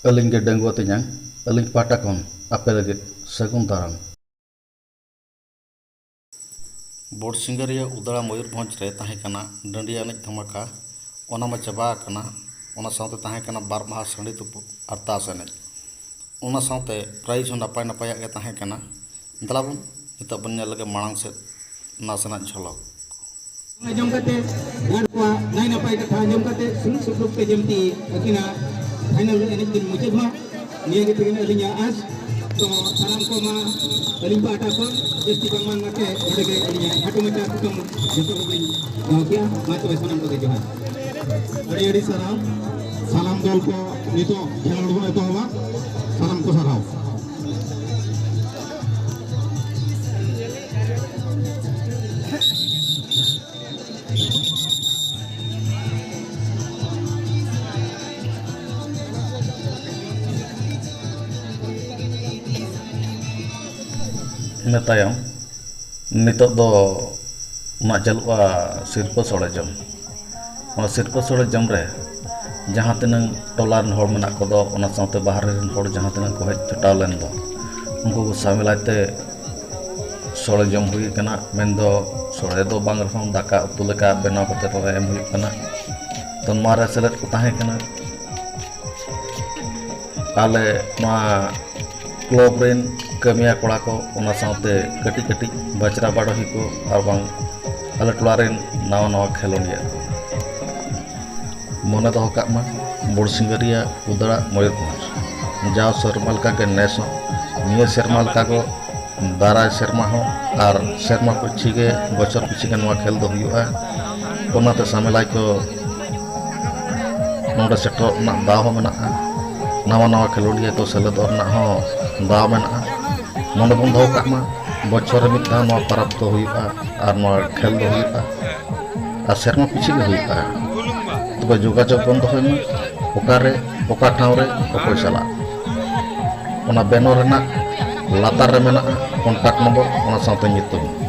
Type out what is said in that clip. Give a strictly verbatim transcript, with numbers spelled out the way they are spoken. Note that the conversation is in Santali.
ᱟᱹᱞᱤᱧ ᱜᱮ ᱰᱟᱺᱜᱩᱣᱟᱹ ᱛᱮᱧᱟᱝ, ᱟᱹᱞᱤᱧ ᱯᱟᱦᱴᱟ ᱠᱷᱚᱱ ᱟᱯᱮ ᱞᱟᱹᱜᱤᱫ ᱥᱟᱹᱜᱩᱱ ᱫᱟᱨᱟᱢ᱾ ᱵᱚᱰ ᱥᱤᱸᱜᱟᱹᱨᱤᱭᱟᱹ ᱩᱫᱟᱲᱟ ᱢᱚᱭᱩᱨᱵᱷᱚᱸᱡᱽ ᱨᱮ ᱛᱟᱦᱮᱸ ᱠᱟᱱᱟ ᱰᱟᱹᱰᱤᱭᱟᱹ ᱮᱱᱮᱡ ᱫᱷᱟᱢᱟᱠᱟ, ᱚᱱᱟ ᱢᱟ ᱪᱟᱵᱟ ᱟᱠᱟᱱᱟ᱾ ᱚᱱᱟ ᱥᱟᱶᱛᱮ ᱛᱟᱦᱮᱸ ᱠᱟᱱᱟ ᱵᱟᱨ ᱢᱟᱦᱟ ᱥᱟᱺᱰᱤ ᱛᱩᱯᱩᱫ ᱟᱨ ᱛᱟᱥ ᱮᱱᱮᱡ᱾ ᱚᱱᱟ ᱥᱟᱶᱛᱮ prize ᱦᱚᱸ ᱱᱟᱯᱟᱭ ᱱᱟᱯᱟᱭᱟᱜ ᱜᱮ ᱛᱟᱦᱮᱸ ᱠᱟᱱᱟ᱾ ᱫᱮᱞᱟ ᱵᱚᱱ ᱱᱤᱛᱚᱜ ᱵᱚᱱ ᱧᱮᱞ ᱞᱮᱜᱮ ᱢᱟᱲᱟᱝ ᱥᱮᱫ ᱱᱟᱥᱮᱱᱟᱜ ᱡᱷᱚᱞᱚᱠ᱾ ᱟᱸᱡᱚᱢ ᱠᱟᱛᱮ ᱟᱨ ᱠᱚᱣᱟᱜ ᱱᱟᱭ ᱱᱟᱯᱟᱭ ᱠᱟᱛᱷᱟ ᱟᱸᱡᱚᱢ ᱠᱟᱛᱮ ᱥᱩᱞᱩᱠ ᱥᱩᱯᱩᱞᱩᱠ ᱛᱮ ᱡᱚᱢᱛᱤ ᱟᱹᱠᱤᱱᱟᱜ final ᱮᱱᱮᱡ ᱠᱤᱱ ᱢᱩᱪᱟᱹᱫ ᱢᱟ, ᱱᱤᱭᱟᱹ ᱜᱮ ᱛᱟᱹᱠᱤᱱ ᱟᱹᱞᱤᱧᱟᱜ ᱟᱸᱥ᱾ ᱛᱚ ᱥᱟᱱᱟᱢ ᱠᱚ ᱢᱟ ᱟᱹᱞᱤᱧ ᱯᱟᱦᱴᱟ ᱠᱷᱚᱱ ᱡᱟᱹᱥᱛᱤ ᱵᱟᱝ ᱢᱟᱱ ᱠᱟᱛᱮ ᱱᱚᱰᱮ ᱜᱮ ᱟᱹᱞᱤᱧᱟᱜ ᱠᱷᱟᱴᱚ ᱢᱟᱪᱷᱟ ᱠᱩᱠᱢᱩ ᱡᱚᱛᱚ ᱠᱚᱜᱮᱧ ᱫᱚᱦᱚ ᱠᱮᱜᱼᱟ᱾ ᱢᱟ ᱛᱚᱵᱮ ᱥᱟᱱᱟᱢ ᱠᱚᱜᱮ ᱡᱚᱦᱟᱨ᱾ ᱟᱹᱰᱤ ᱟᱹᱰᱤ ᱥᱟᱨᱦᱟᱣ᱾ ᱥᱟᱱᱟᱢ ᱫᱚᱞ ᱠᱚ ᱱᱤᱛᱚᱜ ᱠᱷᱮᱞᱳᱰ ᱵᱚᱱ ᱮᱛᱚᱦᱚᱵᱟ᱾ ᱥᱟᱱᱟᱢ ᱠᱚ ᱥᱟᱨᱦᱟᱣ᱾ ᱤᱱᱟᱹ ᱛᱟᱭᱚᱢ ᱱᱤᱛᱚᱜ ᱫᱚ ᱱᱟᱜ ᱪᱟᱹᱞᱩᱜᱼᱟ ᱥᱤᱨᱯᱟᱹ ᱥᱚᱲᱮ ᱡᱚᱢ᱾ ᱱᱚᱣᱟ ᱥᱤᱨᱯᱟᱹ ᱥᱚᱲᱮ ᱡᱚᱢ ᱨᱮ ᱡᱟᱦᱟᱸ ᱛᱤᱱᱟᱹᱝ ᱴᱚᱞᱟ ᱨᱮᱱ ᱦᱚᱲ ᱢᱮᱱᱟᱜ ᱠᱚᱫᱚ, ᱚᱱᱟ ᱥᱟᱶᱛᱮ ᱵᱟᱦᱨᱮ ᱨᱮᱱ ᱦᱚᱲ ᱡᱟᱦᱟᱸ ᱛᱤᱱᱟᱹᱝ ᱠᱚ ᱦᱮᱡ ᱡᱚᱴᱟᱣ ᱞᱮᱱ ᱫᱚ, ᱩᱱᱠᱩ ᱠᱚ ᱥᱟᱢᱮᱞᱟᱭ ᱛᱮ ᱥᱚᱲᱮ ᱡᱚᱢ ᱦᱩᱭ ᱠᱟᱱᱟ᱾ ᱢᱮᱱᱫᱚ ᱥᱚᱲᱮ ᱫᱚ ᱵᱟᱝ ᱨᱮᱦᱚᱸ ᱫᱟᱠᱟ ᱩᱛᱩ ᱞᱮᱠᱟ ᱵᱮᱱᱟᱣ ᱠᱟᱛᱮ ᱨᱮᱦᱚᱸ ᱮᱢ ᱦᱩᱭᱩᱜ ᱠᱟᱱᱟ᱾ ᱛᱚ ᱱᱚᱣᱟ ᱨᱮ ᱥᱮᱞᱮᱫ ᱠᱚ ᱛᱟᱦᱮᱸ ᱠᱟᱱᱟ ᱟᱞᱮ ᱱᱚᱣᱟ ᱠᱞᱟᱵᱽ ᱨᱮᱱ ᱠᱟᱹᱢᱤᱭᱟ ᱠᱚᱲᱟ ᱠᱚ, ᱚᱱᱟ ᱥᱟᱶᱛᱮ ᱠᱟᱹᱴᱤᱡ ᱠᱟᱹᱴᱤᱡ ᱵᱟᱪᱨᱟ ᱵᱟᱰᱚᱦᱤ ᱠᱚ, ᱟᱨ ᱵᱟᱝ ᱟᱞᱮ ᱴᱚᱞᱟ ᱨᱮᱱ ᱱᱟᱣᱟ ᱱᱟᱣᱟ ᱠᱷᱮᱞᱳᱰᱤᱭᱟᱹ ᱠᱚ᱾ ᱢᱚᱱᱮ ᱫᱚᱦᱚ ᱠᱟᱜ ᱢᱟ, ᱵᱚᱲ ᱥᱤᱸᱜᱟᱹᱨᱤᱭᱟᱹ ᱩᱫᱟᱲᱟ ᱢᱚᱭᱩᱨᱵᱷᱚᱸᱡᱽ ᱡᱟᱣ ᱥᱮᱨᱢᱟ ᱞᱮᱠᱟᱜᱮ ᱱᱮᱥ ᱦᱚᱸ, ᱱᱤᱭᱟᱹ ᱥᱮᱨᱢᱟ ᱞᱮᱠᱟ ᱠᱚ ᱫᱟᱨᱟᱭ ᱥᱮᱨᱢᱟ ᱦᱚᱸ ᱟᱨ ᱥᱮᱨᱢᱟ ᱯᱤᱪᱷᱤ ᱜᱮ, ᱵᱚᱪᱷᱚᱨ ᱯᱤᱪᱷᱤ ᱜᱮ ᱱᱚᱣᱟ ᱠᱷᱮᱞ ᱫᱚ ᱦᱩᱭᱩᱜᱼᱟ᱾ ᱚᱱᱟᱛᱮ ᱥᱟᱢᱮᱞᱟᱭ ᱠᱚ ᱱᱚᱰᱮ ᱥᱮᱴᱮᱨᱚᱜ ᱨᱮᱱᱟᱜ ᱫᱟᱣ ᱦᱚᱸ ᱢᱮᱱᱟᱜᱼᱟ᱾ ᱱᱟᱣᱟ ᱱᱟᱣᱟ ᱠᱷᱮᱞᱳᱰᱤᱭᱟᱹ ᱠᱚ ᱥᱮᱞᱮᱫᱚᱜ ᱨᱮᱱᱟᱜ ᱦᱚᱸ ᱫᱟᱣ ᱢᱮᱱᱟᱜᱼᱟ᱾ ᱢᱚᱱᱮ ᱵᱚᱱ ᱫᱚᱦᱚ ᱠᱟᱜ ᱢᱟ, ᱵᱚᱪᱷᱚᱨ ᱨᱮ ᱢᱤᱫ ᱫᱷᱟᱣ ᱱᱚᱣᱟ ᱯᱚᱨᱚᱵᱽ ᱫᱚ ᱦᱩᱭᱩᱜᱼᱟ ᱟᱨ ᱱᱚᱣᱟ ᱠᱷᱮᱞ ᱫᱚ ᱦᱩᱭᱩᱜᱼᱟ᱾ ᱟᱨ ᱥᱮᱨᱢᱟ ᱯᱤᱪᱷᱤ ᱜᱮ ᱦᱩᱭᱩᱜᱼᱟ᱾ ᱛᱚᱵᱮ ᱡᱳᱜᱟᱡᱳᱜᱽ ᱵᱚᱱ ᱫᱚᱦᱚᱭ ᱢᱟ, ᱚᱠᱟᱨᱮ, ᱚᱠᱟ ᱴᱷᱟᱶ ᱨᱮ, ᱚᱠᱚᱭ ᱥᱟᱞᱟᱜ᱾ ᱚᱱᱟ ᱵᱮᱱᱚᱨ ᱨᱮᱱᱟᱜ ᱞᱟᱛᱟᱨ ᱨᱮ ᱢᱮᱱᱟᱜᱼᱟ contact number, ᱚᱱᱟ ᱥᱟᱶᱛᱮ ᱧᱩᱛᱩᱢ᱾